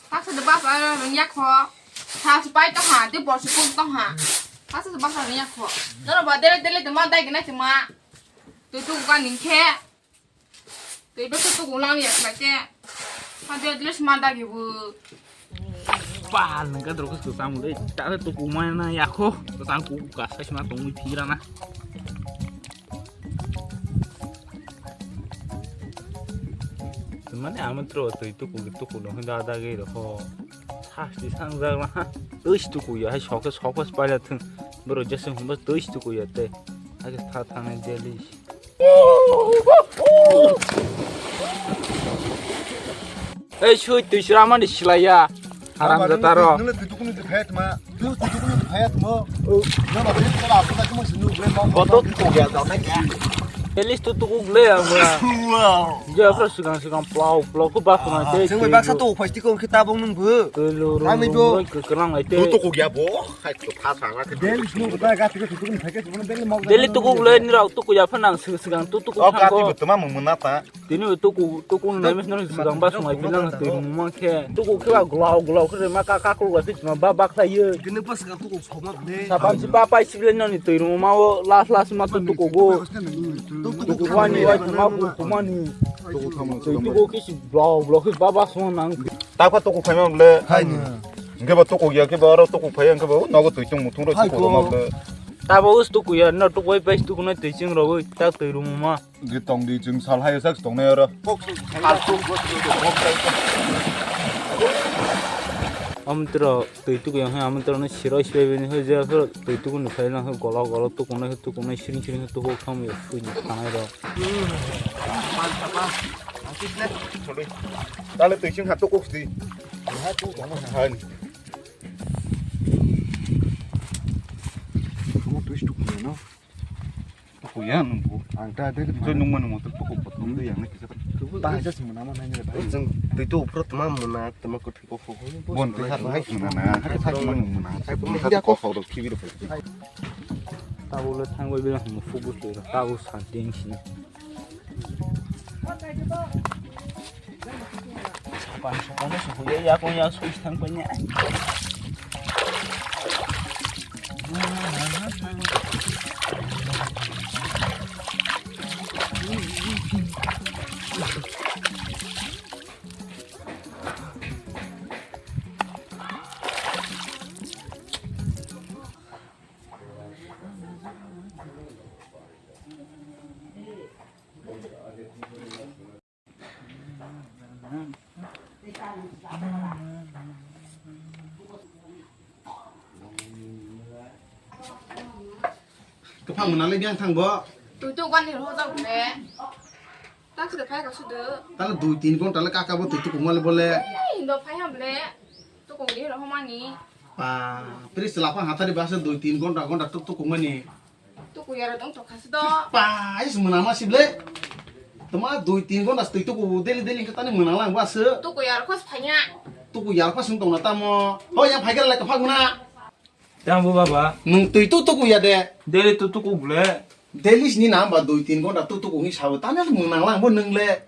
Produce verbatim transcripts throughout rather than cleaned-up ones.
Taksa de basa rung yakho. Sa se pai tong ha, de bor se pung tong ha. Taksa de basa rung yakho. Noro ba dele dele de ma dai gina se ma. Tu tu ka ning khe. Tu ibe tu tu lang yak na ke. Ha de dele se ma dai bu. Pa nang ka dro ko sam de. Ta tu ku ma na yakho. Sam ku ka sa ma tong mi thira na. Mane amatro twi tuku tuku no hinda da ge ro ho. Sasti sang ja ma. Twi tuku ya hai sok sok pas pa ja thung. Bro jese hum bas twi tuku ya te. Age tha tha ne jeli. Ei sui twi sira mani silaya. Haram jataro. Nule twi tuku ni phayat ma. Twi tuku ni phayat mo. Na ba twi tara apa tak mo sinu ble mo. Boto tuku ya da na kya. Elis tu tuku gle ya mo. Wow. Je afro sugang sugang plau plau ku ba kuna te. Sing ba sa tu phasti ko kita bong nung bu. Kami bo. Ke kelang ai te. Tu tuku ya bo. Hai tu pha sa na. Del sinu ba ga tu tuku ni phayat mo del mo. Deli tuku gle ni rau tuku ya phanang sugang tu tuku. Oh ga tu tuma mung muna ta. Tini tuku tuku nai mes nang sugang ba sungai bilang twi rung ma khe. Tuku khe ba glau glau khe ma ka ka kul ba fit ma ba ba khlai ye. Gini pas ka tuku soma ne. Sapan si ba pai si bilang ni twi rung ma o las las ma tu tuku go. Tuku wani wai ma ku kumani. Tuku thamo. Tuku khe si glau glau khe ba ba sung nang. Ta kha tuku phai ma ble. Hai ni. Nge ba tuku ya khe ba ro tuku phai ya khe ba nogo twi chung muthung ro tuku ma ble. Ta ba us tuku ya no tuku wai pai tuku na twi chung ro wai ta twi rung ma. Ge tong di chwng sal hai sak tong nai oro. Amtro twi tuku yang hai amtro no siro sibai bini hoi je afro twi tuku ni phai lang golo golo tuku nai tuku nai siring siring tuku kham yo pui ni thanai ro. Dale twi chwng ha tuku di. Hai. Kamu twi tuku no. Tuku ya nunggu. Ang ta dele. Joi nungma nungma tu tuku pot nunggu yang nak kita. Bahasa sih mana mana ni bahasa. Jeng twi tu upro tma muna tma ko thiko ko. Bon twi har nai muna na. Har thak muna muna. Ko ko ro kibir ko. Tabo le thangoi bela hum fugu tu tabo santing sini. Sapan sapan suhu ya ya ko ya switch thang panya. Kwphang mwnale biyang thang bo. Twi tu gani rojak le. Tak sida phai ka sudu. Tale dui tin ghonta le kaka bo twi tu kumale bole. Ei, indo phai ham le. Tu kong di rohmani. Pa, pris la phang hathari basa dui tin ghonta ghonta tuk tuk kumani. Tuku yaro dong tokha se do. Pa, is mwnama sible. Tama dui tin ghonta twi tuku daily daily khe tani mwnang lang ba se. Tuku yaro khos phanya. Tuku yaro khos tongna tamo. Ho yang phai gala ka phaguna. Tamo baba. Nung twi tu tuku ya de. Daily tu tuku ble. Daily sini na ba dui tin ghonta tu tuku hi sabu tani mwnang lang bo nung le.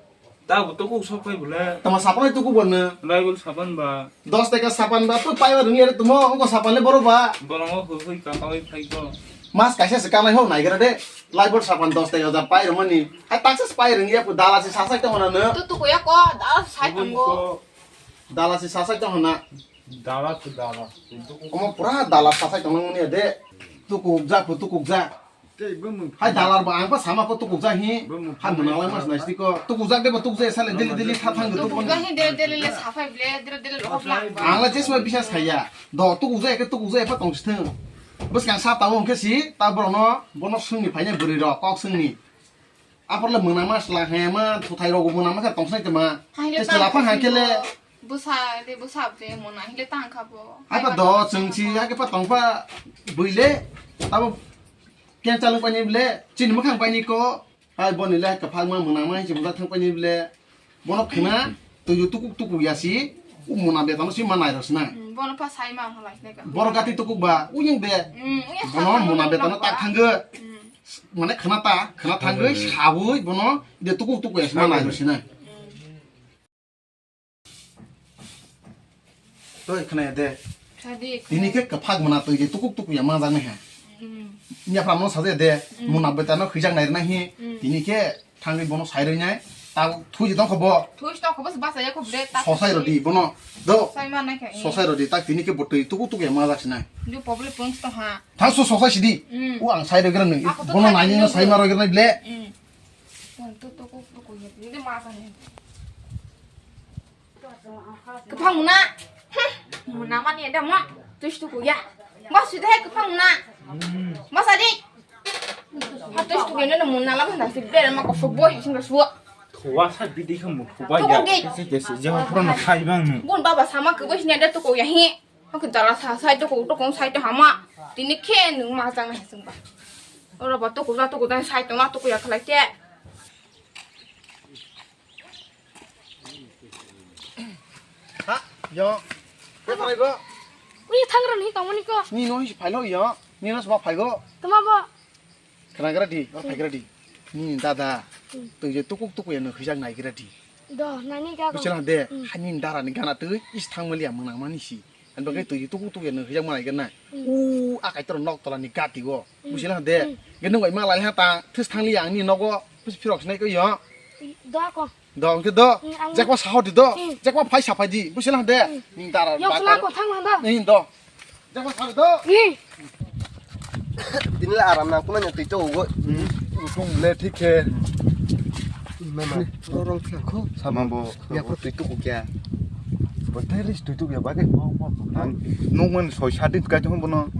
Tabuk tuku sok phai bole. Tama sapan tuku bo no. Laibol sapan ba. Dos taka sapan ba tu paiba rung yare tumo ongko sapan le boro ba. Bolongo hoi hoi ka pawi phai ko. Mas kaisa se kanai ho naigra de. Laibol sapan dos taka ja pai romani. Hai taksa se pai rung ya pu dala se sasai tong na no. Tu tuku ya ko dala se sai tongo. Dala se sasai tong na. Dala tu dala. Omo pura dala sasai tong na mani de. Tuku ja pu tuku ja. Hai dalar ba ang pa sama ko tukuk ja hi. Hai mwnang lai mas nai siko tukuk ja de ba tukuk ja sale dili dili tha thang tukuk ja hi dili dili le saphai ble dili dili rohok lang ba. Ang la jesma bisa saya. Do tukuk ja ke tukuk ja pa tong stheng. Bwskang sa tabo hwnkhe si ta borok no bono swngni phaina bwrwi rok kok swngni. Apor le mwnang mas la hema thuthai rok mwnang mas tong sai tma. Hai le jesla pa hangke le. Bwsa le bwsa ble mwnang hile tang kha bo. Hai pa do chwng si hake pa tong pa bwile. Abo Keng chalung paini ble, chini mwkhang paini ko, hai boni le kwphang ma mwnang ma hinwi mujak thang paini ble. Bono khna, twi tukuk tukuk ya si, u muna betano si ma nai rw sna. Hmm, bono pa sai ma hola sne ka. Boro gati tukuk ba, u yang de. Hmm, u yang bono sa muna betano tak thanggo. Hmm. Mane khna ta, khna thanggo, sabui bono de tukuk tukuk ya si ma nai rw sna. Hmm. Toi khna ya de. Sadi. Tini khe kwphak muna twi je tukuk tukuk ya manjak nai ha. Hmm. Nya phram no saja de. Hmm. Muna beta no khijak nai na hi. Hmm. Tini khe thangwi bono sai roi nai. Ta thui je tong kho bo. Thui tong kho bo basa ya kho bre ta. Sosai rodi bono. Do. Sosai ma nai kha. Sosai rodi tak tini khe bo twi tukuk tukuk ya manjak sinai. Ju public pungs to ha. Thang su sosai sidi. Hmm. U ang sai roi gra nai. Bono nai no sai ma roi gra nai ble. Hmm. Wan tu tukuk tukuk ya. Ni de ma sa ni. Kwphang muna. Hmm. Muna mani ada mo. Tuis tuku ya. Mas sudah hai kwphang muna. Mas adi. Ha tuis tuku ini muna lah kan si bel ma kofo boy sing suwa. Thuwa sa bidi khamu thuwa ya. Kese kese je pura no khai bang. Bun baba sama kwboi sini ada tuku ya hi. Hok jala sa sai tuku tuku sai to hama. Tini khe nung ma jang hai sung ba. Ora ba tuku ja tuku dan sai to ma tuku ya khalai te. Ha, yo. Ke phai go? Ui, thangra ni tongmani ko. Ni no hi phai lo yo. Ni no sma phai go. Tama bo. Khana gra di, or phai gra di. Ni dada. Hmm. Twi je tukuk tukuk ya no hijak nai gra di. Do, nani ga. Bichela de, hmm. Hani dara ni gana twi is thang mali amang nang mani si. An bagai twi tukuk tukuk ya no hijak nai gra na. Hmm. U akai tro nok tola ni gati go. Hmm. Bujilang de. Hmm. Gwnung bai ma lai ha ta, this thang li ang ni nogo, bus phirok sinai ko yo. Do ko. Do, hwnkhe do. Hmm, ang jakwa sa hor di do. Hmm. Jakwa phai sa phai di, bujilang de. Hmm. Ning dara. Yok ba la ko thang lang do. Ning do. Jakwa sa do. Hmm. Tini la aram nang kuna twi to go. Hmm. Tung le thik khe. Mama, rorong thang kho. Sama bo. Ya ko twi to kya. Bo teri twi to ya ba ke. Nung man soi sa din kai to bono.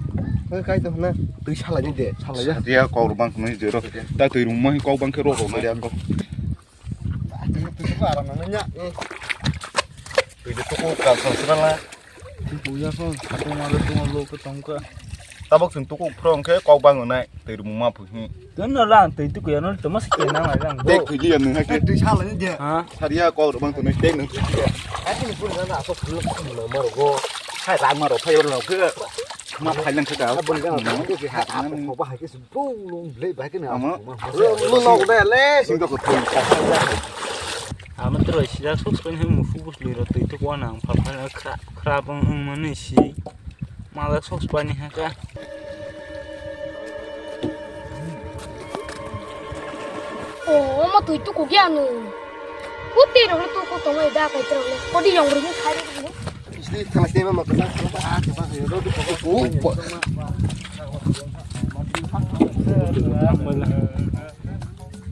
Kai to na. Twi sala ni de. Sala ya. Dia kau bang kunai je ro. Ta twi rung mai kau bang khe ro ro na ya ko. Twi to aram nang nya. Twi to ko ka sa sra la. Twi to ya ko. Ko ma lo to lo ko tong ka. Tabok sing to ko phrong khe kau bang nai. Twi rung ma phu hi. Tun no lang twi to ko ya no to mas ke nang lai lang. Dek twi ya nung ha ke. Twi sala ni de. Ha? Saria kau bang to nai dek nung twi ya. Ai ni pun na so pun lo ma ro go. Hai rang ma ro phai ro no khe. Ma phai lang khe ka. Abon ga. Ke ha. Ko ba hai ke Bung lung blei bai kena. Ama. Lu nok de le. Sing to ko thung. Ama tro sida sok spen hem mufu bus liro tei to ko nang pha pha khra khra bang ang mani si. Malak sok spani ha ka. Oh, ama tui tu ko gya no. Ko te ro tu ko to mai da kai tro le. Ko di yong ru khai ro. Sini thanak tema ma kena. Ah, coba saya ro tu ko.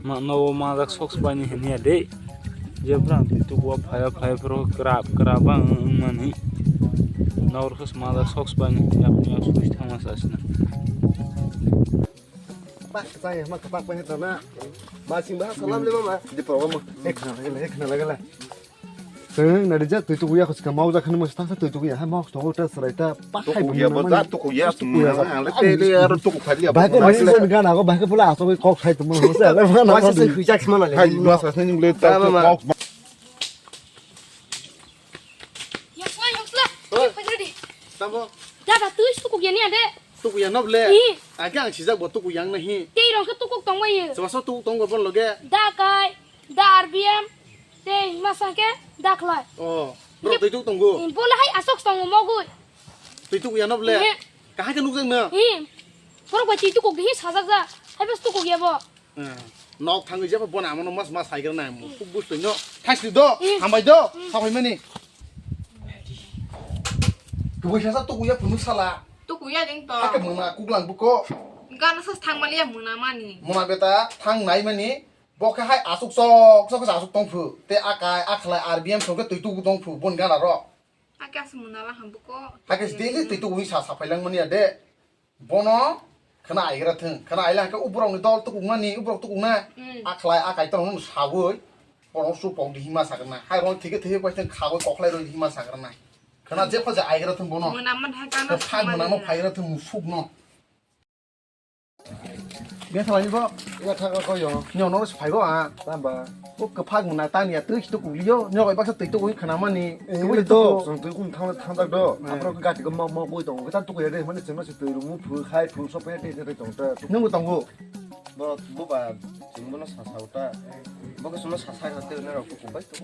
Ma no ma dak sok spani hanya de. Je brang tu tu wa phaya phaya pro krap krap ang mani. Nor khos ma dak sok spani yak yak sui thama sasna. Ba, saya ma kapak pa heta na. Ma sing ba salam le mama. Di program. Ek na lagala, ek na lagala. Teng na rijak tui tukuya khos ka mau jakhan mo sta sa tui tukuya ha mau to ta srai ta pa hai. Tukuya bo ja tukuya sumna ang le te le aro tuku phali. Ba ke ni sen gana go ba ke pula aso ko khai to mo sa le ma na. Ba se hui jak ma na le. Hai ma sa sen le ta. Yaksla, yaksla. Oi. Pagadi. Tamo. Dada, tui tukuk yani ade. Tukuk yan noble. Hi. Age ang sijak bo tukuk yang nahi. Tei rong ke tukuk tong bai. Soba so tukuk tong bo bon loge. Da kai, da R B M, tei masa ke da khlai. Oh. Bro, tei tukuk tong go. Bo na hai asok tong mo gui. Tei tukuk yan noble. Hi. Kahai ke nukjak na. Hi. Borok bai tei tukuk di hi sajak ja. Hai bas tukuk ya bo. Eh, nok thangwi jeba bona amono mas mas haigra nai mo. Kuk bus tongno. Thaisli do, hambai do, sabai mani. Kubui sasa tukuya phunuk sala. Tukuya ding to. Hake mona kuklang buko. Gana sas thang mali ya mona mani. Mona beta thang nai mani. Bo khe hai asuk sok sok asuk tong phu. Te akai akhlai R B M sok tui tuku tong phu bon gana ro. Hake asuk mona la ham buko. Hake daily tui tuku sa sapai lang mani ya de. Bono khna aigra thung, khna aila hwnkhe uborokni dol tukukmani, uborok tukukna, hmm, akhlai akai tongmani sawi, bono supok di hima sakrna, hai rok thike thike pai thung khagwi kokhlai rwi hima sakrna, khna jepha je aigra thung bono. Mwnamani hai kano phai mwnamo phaigra thung musukno. Betha lai bo. Ina thang ko yo. Nyo no se phaigo a. Tamba. Bo kwphak mwnai tani ya twi to kuliyo. Nyo bai baksa twi to wi khana mani. Eh, twi to. Song twi kun thang thang tak do. Eh. Apro gati ko mo mo boi to. Kita to ya de mani chema se twi rumu phu khai phu so pe te te tong ta. Nung tong go. Bo bo ba ching bo no sa sa ta. Bo ko suno sa sa te na ro ko bai to.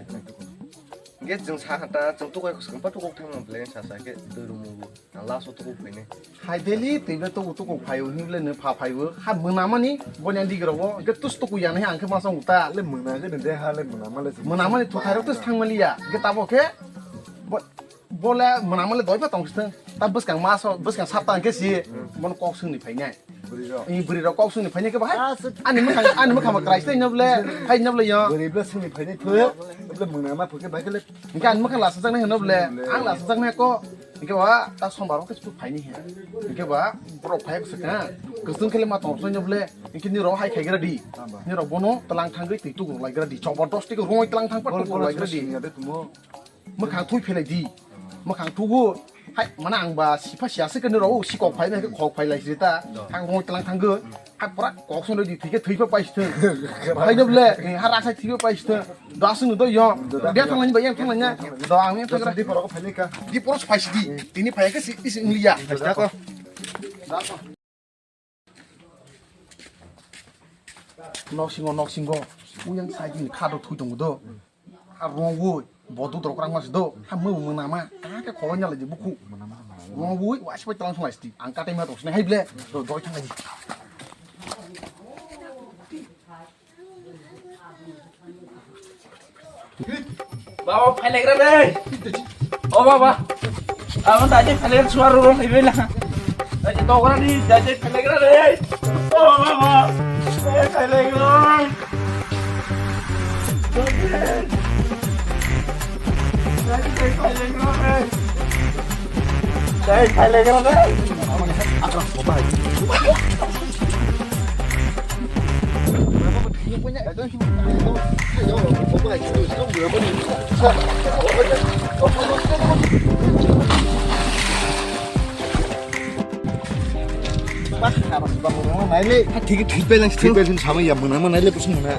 Hingke chwng sa kha ta, chwng tukai khwswng pa tukuk thangma belai sa sa khe twi rwmung bo. Ang last o tukuk phainai. Hai daily twi ble tukuk tukuk phaio, hwnwi ble nw pha phaio. Ha mwnamani boni ang digrok o, hingke tus tuku ya nai ang khe masa wng ta. Le mwnagwi nw de ha, le mwnama le. Mwnamani thuthairok tus thangmaliya. Hingke tabo khe bo-, bole mwnamale doi pha tong sithwng. Ta bwskang maso, bwskang sapta hingke si, bono kok swngni phainai. Bwrwi rok. Ee, bwrwi rok kok swngni phainai khe bahai. Ah, se- Ani mwkhang, ani mwkhang ma krai se nable, hai nable yo. Bwrwi bwla swngni phainai phwk, bwla mwnama phwk khe bahai khe le. Hingke ani mwkhang lasajaknai hwno ble, ang lasajaknai ko. Hingke ba, ta sombar o khe phwk phainai he. Hingke ba, borok phai bwswk ha. Kwchwng khe le ma tong soi nable. Hingke nirok hai khaigra di. Nirok bono tlang thangwi twi tukur laigra di. Chobo dos tiko roi tlang thang pa tukur laigra di. Mwkhang thui phelai di. Mwkhang thugo. Hai, mana ang ba sipha siya se kene ro, si kok phai na, kok phai lai si ta. Thang roi tlang thang go. Hai, pura kok sono di, thike thui pa pai sithwng. Hai, doble, eh, ha, raksai thui pa pai sithwng. Da sung do yo. Dia thang lani ba, yang thang lani. Da ang yang thang. Di pura phai ka. Di pura phai si di. Tini phai ka si, si ngliya. Phai ta ko. Nok singo, nok singo. Uyang side ni kha do thui tongo do. Ha rongwi, bodu dor kwrang mas do. Ha mo mo nama. Ka ke khoro nyala je buku. Rongwi, wa sipai tlang thong asti. Ang katai ma to sne hai ble. Do doi thang ji. Baba, phailaikra de. O baba. Amo daje phailaikra suar rong haibai na. Daje togra ni daje phailaikra de. O baba. Eh, phailaikra. Daje phailaikra de. Daje phailaikra de. Thik thik bai lang thik bai sama ya mona mona le pusing mona.